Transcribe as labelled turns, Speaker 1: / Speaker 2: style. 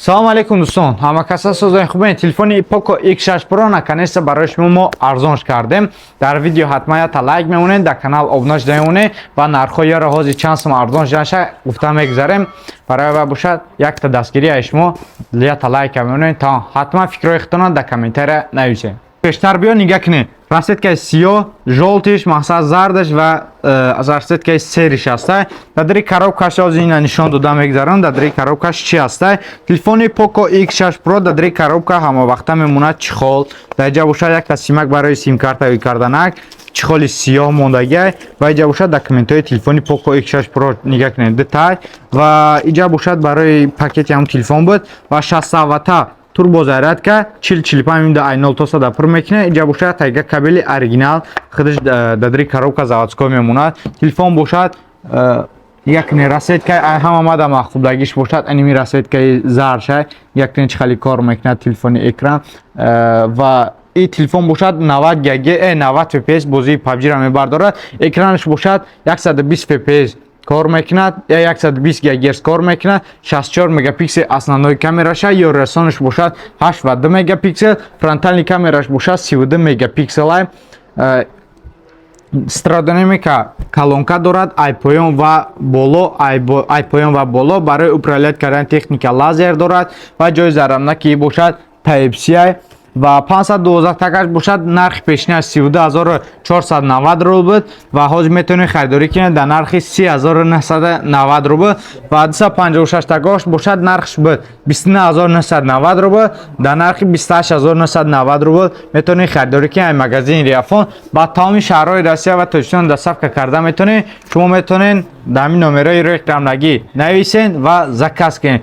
Speaker 1: Салом алейкум, дӯстон, ҳама каса созои хубен. Телефони Poco X6 Pro наконец-то барои шумо мо арзонш кардем. Дар видео ҳатман ята лайк мемонед, дар канал обуна шуда мемонед ва нархҳои яро ҳозир чанд сум арзон шуданаша гуфта мегузарем. Барои ва бошад якта дастгирӣ аз шумо, ята лайка мемонед, то ҳатман фикрҳои худтонро дар комментария нависед. Пештар биё, нигоҳ кунед: расцветкаи сиёҳ, жёлтыйш, мақсад зардаш ва расцветкаи серыйш ҳаста. Дар дари коробкаш ҳозир ина нишон дода мегузарам. Дар дари коробкаш чӣ ҳаста? Телефони Poco X6 Pro дар дари коробка ҳамавақта мемонад чехол. Дар инҷа бошад якта симак барои симкарта карданак, чехоли сиёҳ мондагиай ва инҷа бошад документҳои телефони Poco X6 Pro. Нигоҳ кунед, дитай ва инҷа бошад барои пакети ҳамн телефон буд ва 60 ватта турбозарядка, 40-45 минута ай 0 то 100 пур мекунад. Инҷа бошад тайга кабели оригинал, худаш дар дари коробка заводской мемонад. Телефон бошад, як не расцветка ҳама мада махсубдагиш бошад, аними расцветкаи зарша. Як не чӣ хеле кор мекунад телефони экран ва и телефон бошад 90 ГГ, 90 FPS бозии PUBG-ро мебардорад. Экранаш бошад 120 FPS кор мекунад, 120 ГГц кор мекунад, 64 мегапиксел основной камераша, ё расонаш бошад 8 ва 2 мегапиксел, фронтальный камераш бошад 32 мегапиксел. Стереодинамика колонка дорад ай поён ва боло, ай поён ва боло барои управлять кардани техника лазер дорад ва ҷои заряднаки бошад Type-C ва 512 такаш бошад, нархи пешинаш 32 490 рубл буд ва ҳозир метавонед харидорӣ кунед дар нархи 30 990 рубл ва 256 такош бошад, нархш буд 29 990 рубл, дар нархи 28 990 рубл метавонед харидорӣ кунед. Ай магазини Риафон ба тамоми шаҳрҳои Россия ва Тоҷикистон доставка карда метавонед. Шумо метавонед дар ҳамин номерои рӯи экраннагӣ нависед ва заказ кунед.